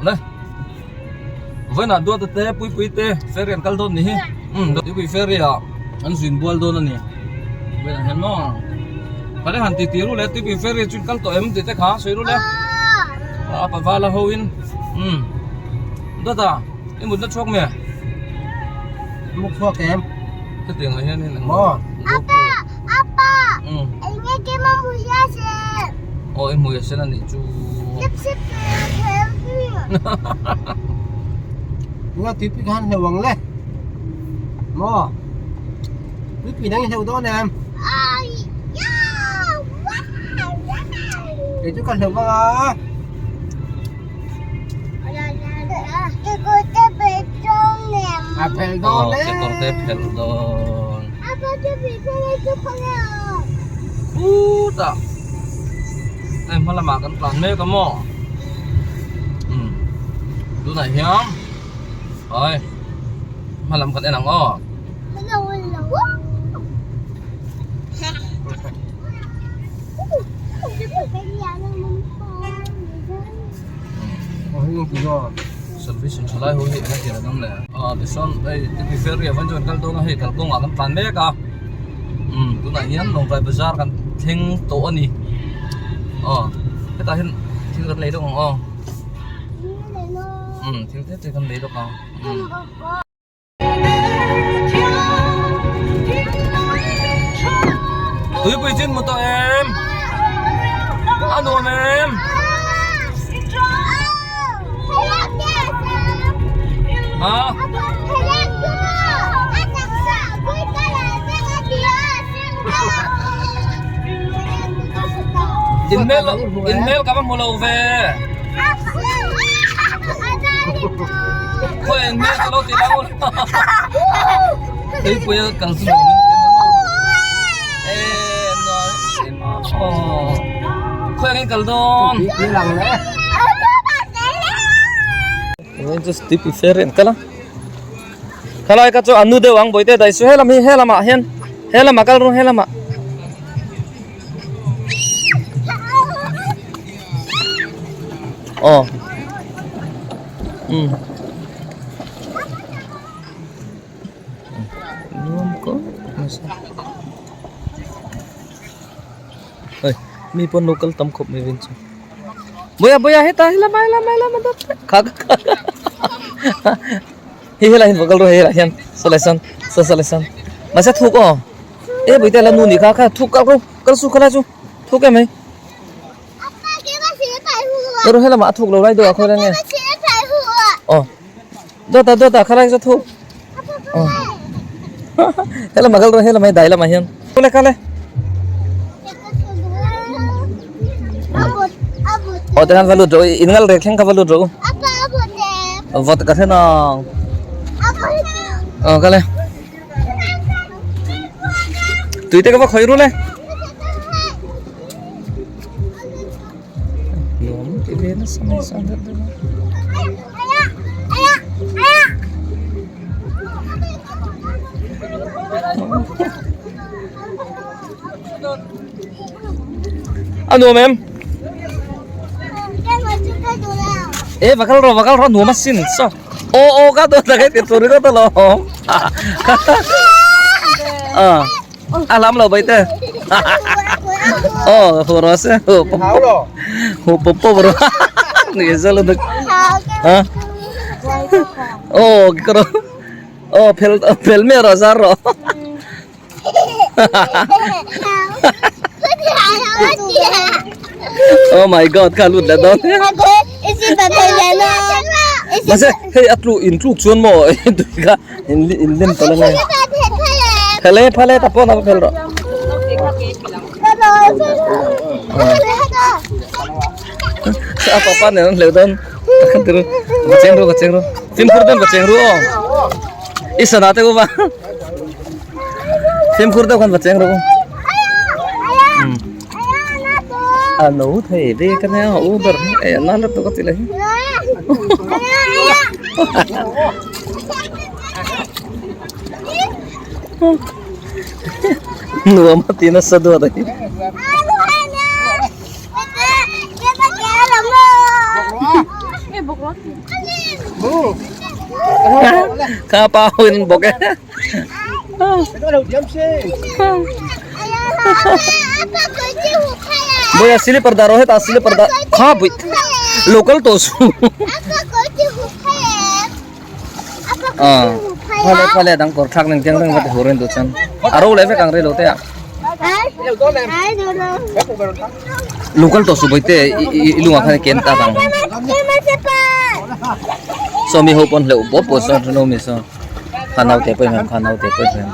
Le vawiinah duata te puipui te ferry an kal dawn ni hi umm tuipui ferry ah an zin bual dawn a ni vawiinah hian maw ka le han ti ti ru le tuipui ferry chu in kal tawh em tih te kha sawi ru le a pavala ho in umm duata i mutna chhuak nge mut chhuak em hetiang ah hian in maw apa apa enge kema hmuh se aw i hmuh sen anih chu Nga tuipui khan hleuh ang le maw tuipui dang i hleuh dawn em kei chu ka hleuh vang a a phel dawn e kekawr te phel dawn khutah hei hma lamah kan tlan mek a maw umm tunah hian ai hma lam kan en ang aw. Salvation tha lai ho hi eng a tir an awm leh a tichuan hei titi ferry ah chuan kal dawn a hei kalkawngah kan tlan mek a umm tunah hian Lawngtlai bazar kan thleng tawh a ni aw hetah hian thil kan lei deuh ang aw umm thil te te kan lei bawk ang umm. Tuipui chin mu tawh em? A nuam em? Ha? In mel in mel ka va hmu lo ve. Khawi in mel ka lo ti lang ula. Tuipui a kal chu nuam in ti maw? Aw khawi angin kal dawn. Tuipui ferry an kal a. Khalai kha chu an nu deuh ang bawihte daih su helam hi helamah hian helamah kal ru helamah. Aw umm nuam khawp nasa hei mi pawn lo kal tam khawp mai vin chu Bawiha bawiha heta helama helama helama kha kha kha hei helai hian va kal rawh hei helai hian saw lai sawn saw saw lai sawn mahse thuk aw e bawihte la nu nih kha kha thuk kal rawh kal su khalai chu thuk em mai rawh helamah a thuk lo lai deuh ah khawi lai nge aw dawtah dawtah khalai chu thuk aw helamah kal rawh helamah hi dai lamah hian kal e kal e aw tikhan va lut rawh in ngal rek thleng kha va lut rawh u vawt ka hre nang aw kal e tui te ka va khawih rul e nuam ti ve nasa mai sa deuh deuh a. A nuam em? E va kal rawh va kal rawh a nuam asin saw aw aw ka dawt tak e ti tur ringawt alawm a a lam lo bai te aw hu rawh se hu pawp hu pawp pawp rawh ni zel lutuk ha aw ka rawh aw phel phel miah rawh zar rawh. Oh my god kha lut leh dawn mahse hei a tlu in tluk chuan maw tui kha in in lem tawh la nge phel e phal e ta pawh na phel rawh a papa nen an hleuh dawn va cheng ru va cheng ru fimkhur dawn va cheng ru aw i sana te u va Fimkhur deuh khan va cheng rawh u. A no thei ve ka nia u ber e a nan lutuk a ti leh hi. Nuam a ti nasa duat a hi. Kha pa hoin bawk e. Boya slipper dah rawh hetah slipper dah kha pui local tawh su. Phale phale dang kawr thlak nen keng reng va ti hur in duh chuan a ro leh vek ang rei lo te ah. Local tawh su bawihte i lungah khan i ken tak ang. Saw mi ho pawn hleuh pawp pawh sawn hrelo mi saw kha naute pawh hian kha naute pawh hian.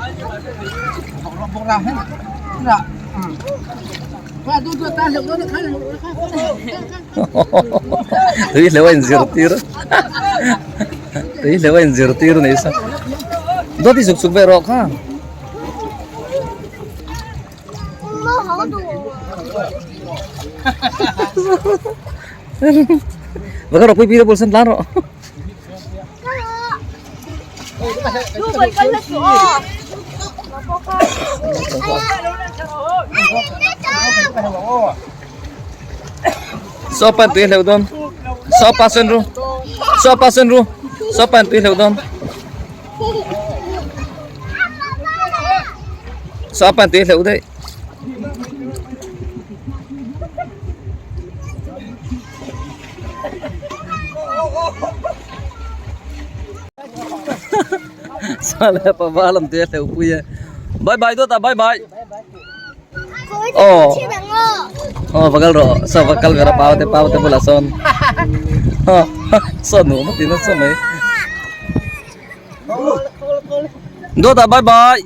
Tui hleuh a inzirtir tui hleuh a inzirtir a nih saw dawt i zuk zuk ve rawh kha. Va ka rawh pui pui te bul san tlan rawh. Saw pan tui hleuh dawn saw pa sawn ru saw pa sawn ru saw pan tui hleuh dawn saw pan tui hleuh daih. Sala pa va lam te hleuh pui e bye bye dawt ah bye bye oh oh va kal rawh saw va kal ber a pau te pau te bulah sawn saw nuam a ti nasa mai dawt ah bye bye.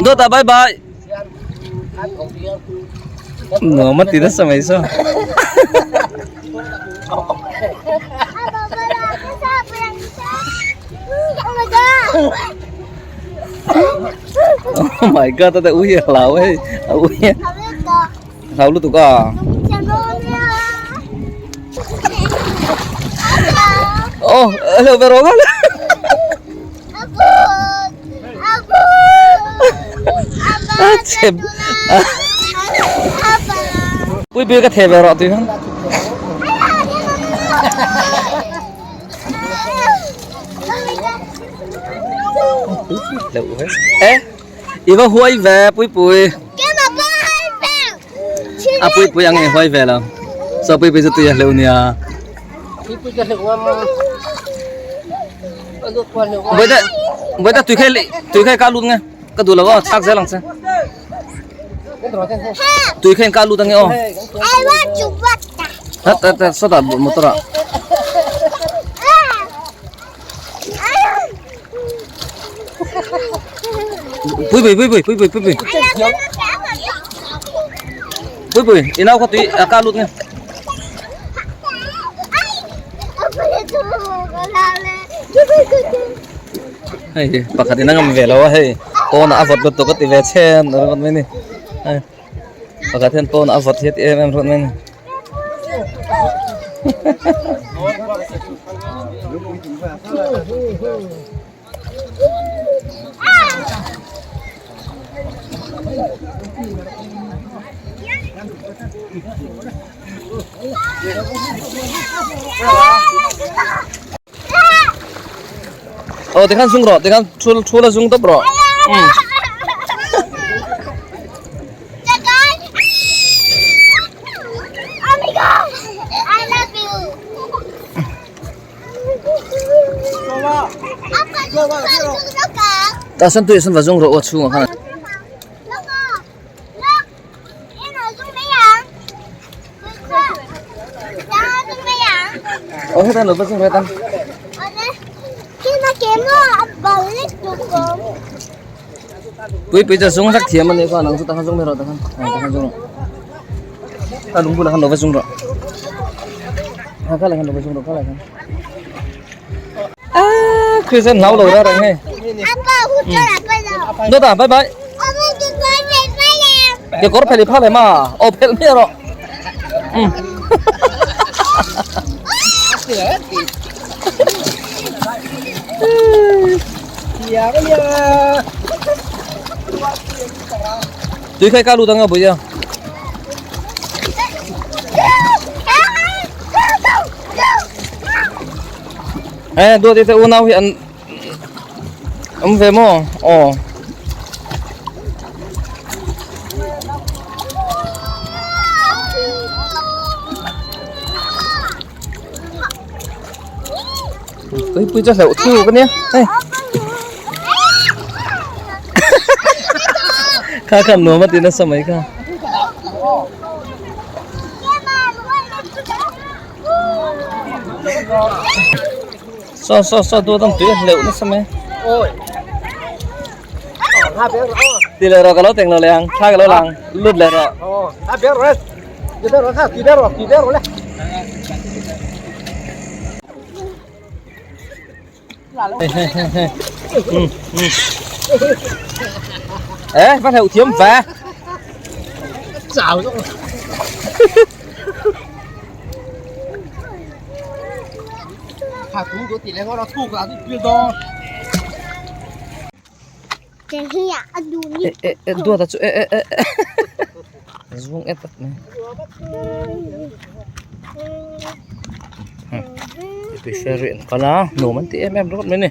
Dawt ah bye bye. Nuam a ti nasa mai saw. Oh my god, ta ui a hlau hei. A ui a hlau lutuk a. Oh, hello ve rawh nghal. A chep. Pui pui ka theh ve rawh tui khan. Ê, i va huai ve pui pui. A pui pui ang i huai ve lo. So pui pui chu tui a hleuh nia. Boite boite tui khai tui khai ka lut nge. Ka duh lo aw chhak zel ang che. Tui kha in ka lut ange aw. Hat hat hat sawtah motor ah. Pui pui pui pui pui pui pui pui. Pui pui i nau kha tui a ka lut nge. Hei pakhat in a ngam ve lo a hei pawnah a vawt lutuk a ti ve chhen a rawt mai ni hei pakhat hian pawnah a vawt hi a ti em em rawt mai ni. Aw tikhan zung rawh tikhan thul thul a zung tawp rawh umm. Tah sawn tui ah sawn va zung rawh aw chhungah khan. Aw hetan lo va zung rawh hetan. Pui pui chu zung vek thiam a nih kha nang chu takhan zung mai rawh takhan ah takhan zung rawh a lung bulah khan lo va zung rawh ha kha lai khan lo va zung rawh kha lai khan ah Christian hlau lo ra reng hei dawt ah bye bye ke kawr phel i phal em a aw phelh hmiah rawh um Tui khai ka lut anga bui a. Ê, đua đi theo unau hiện ông về mò. Ồ. Tui pui cho hleuh thu ka nia. Hei. Kha kha nuam a ti nasa mai kha. Saw saw saw duat ang tui a hleuh nasa mai. Ti leh rawh ka lo teng lo leh ang thla ka lo lang lut leh rawh. Ê, phát hiệu chiếm về. Chào rồi. Thà tú có tỷ lệ nó thu cả cái đó. E e e duat a chu e e e zung e tak mai tui ferry an kal a nuam an ti em em ringawt mai a ni.